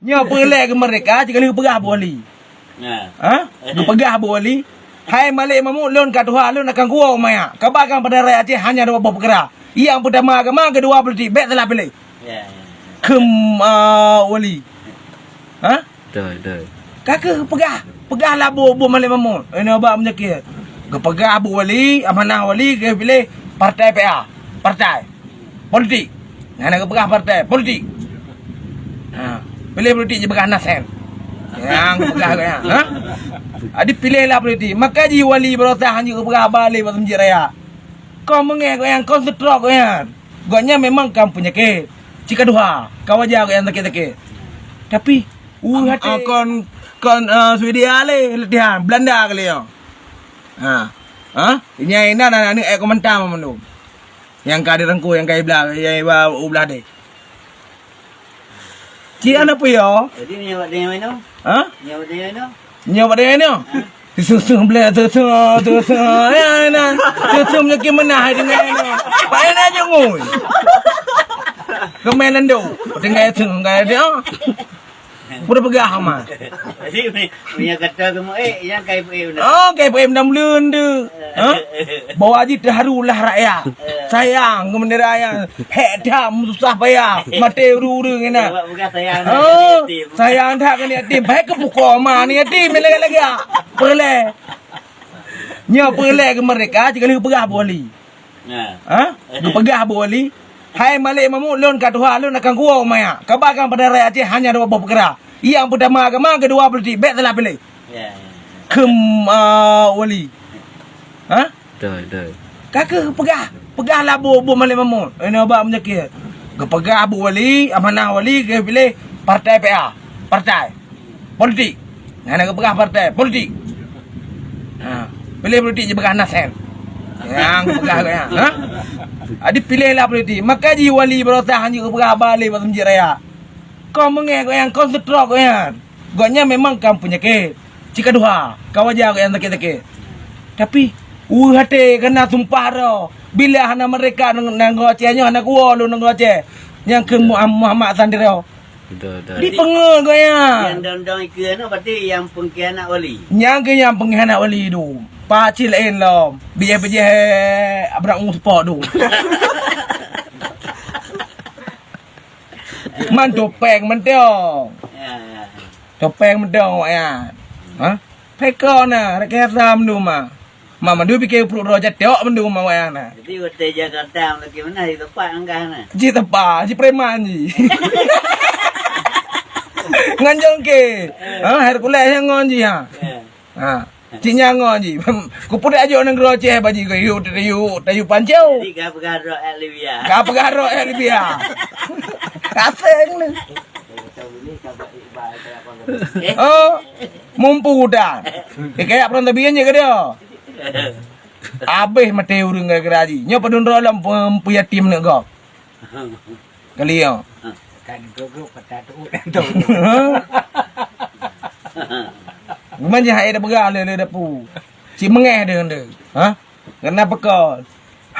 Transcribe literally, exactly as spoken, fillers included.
Nyoe peulée keu merdeka, cit ka lheueh geupeugah Abu Wali. Nah. Ha? Geupeugah Abu Wali, "Hai Malik Mahmud, lôn ka tuha, lôn akan kuwoe u Maya. Kaba kan padang raya Aceh hanya dua boh peukara. Nyang peutama agama, keudua politik. Bék salah piléh." Ya, ya. Kheun, ah, Wali. Ha? Betul, betul. Ka keuh peugah, peugah lah bu, bu Malik Mahmud. Ini abang menyakit. Geupeugah Abu Wali, Amanah Wali, geupiléh partai P A. Partai. Politik. Nyang na geupeugah partai politik. Ha, piléh politik jipeugah na sen. Nyang geupeugah gobnyan, ha? Jadi piléh lah politik. Maka jih Wali Baroesa hana geupeugah haba lé bak Masjid Raya. Kon meungéh gobnyan, kon stroke gobnyan. Gobnyan memang kan peunyakét. Cit ka tuha, ka wajar gobnyan sakét-sakét. Tapi, uh, hati. Ah, kon, kon, ah, Swedia lé latihan, Belanda kali nyoe. Ha. Ha? Nyan inan aneuk-aneuk komentar mandum. Nyang ka dirangkul, nyang ka iblah, nyang iba u blah deh. Cit hana peue yo? Jadi nyoe bak dayah mana? Ha? Nyoe bak dayah mana? Nyoe bak dayah mana? Ha? Susu bleh, susu, susu. Ya, na. Susu menyakit menah hai dengan eno. Pak eno aja ngui. Kemai lendo. Tinggal itu, enggak ada. Pura peugah amat. Jadi, mi-, minyak kata kamu, eh, yang kai peuéh beuna. Oh, kai peuéh beuna meuleuen tu. Ha? Bahwa jih terharu lah rakyat. Sayang keu bendera yang hek tham susah payah. Maté ureueng-ureueng kena. Awak peugah sayang. Oh, sayang that keu yatim. Baik keu pukul ma ni yatim lagak-lagak. Peureulee. Nyoe peureulee keu merdeka, cit ka lheueh peugah Abu Wali. Nah. Ha? Geupeugah Abu Wali, "Hai Malik Mahmud, lôn ka tuha, lôn akan kuwoe u Maya. Kaba kan padang raya Aceh hanya dua boh peukara. Nyang peutama agama, keudua politik. Bék salah piléh." Ya, ya. Kheun, ah, Wali. Ha? Betul, betul. Ka keuh peugah, peugah lah bu, bu Malik Mahmud. Ini abang menyakit. Geupeugah Abu Wali, Amanah Wali, geupiléh partai P A. Partai. Politik. Nyang na geupeugah partai politik. Ha. Piléh politik jipeugah na sen. Nyang geupeugah gobnyan, ha? Jadi piléh lah politik. Maka jih Wali Baroesa hana geupeugah haba lé bak Masjid Raya. Kon meungéh gobnyan, kon stroke gobnyan. Gobnyan memang kan peunyakét. Cit ka tuha, ka wajar gobnyan sakét-sakét. Tapi, uh, hati kena sumpah droe. Bila hana merdeka nang-, nanggroe Aceh nyoe, hana kuwoe lôn nanggroe Aceh. Nyang keu Mu-, Muhammad Hasan Tiro. Betul, betul. Di peungeut gobnyan. Nyang dong-dong ikeue nyoe berarti nyang pengkhianat Wali. Nyang keu nyang pengkhianat Wali tu. Pacit laén lom. Bijéh-bijéh abrak nguseupo tu. Man topeng mantong. Ya, ya. Topeng mantong awaknyan. Ha? Peko na, rakyat mandum ma. Ma mandum pike pruet droe jatok mandum ma awaknyan na. Jadi watèe Jakarta lagi mana di tempat angkah na. Ji tempat, ji preman ji. Ngan jongke. Ha, Hercules nyang ngon ji ha. Ya. Ha. Cit nyan ngon ji. Kupeudeh ajok nanggroe Aceh bak ji keu yuk, tayuk, tayuk pancau. Jadi ka peugah droe Libya. Ka peugah droe Libya. Kaseng ni. Oh, mumpu dah. Dikaya perang tabian je ke dia. Habis mati ureueng gara-gara ji. Nyoe padum droe lom pem-, peuyatim neuk gob. Kali ya. Kan gok-gok kata tu dan tu. Memang jahat dia pegang le le dapu. Cik mengeh dia dia. Ha? Kena pekol.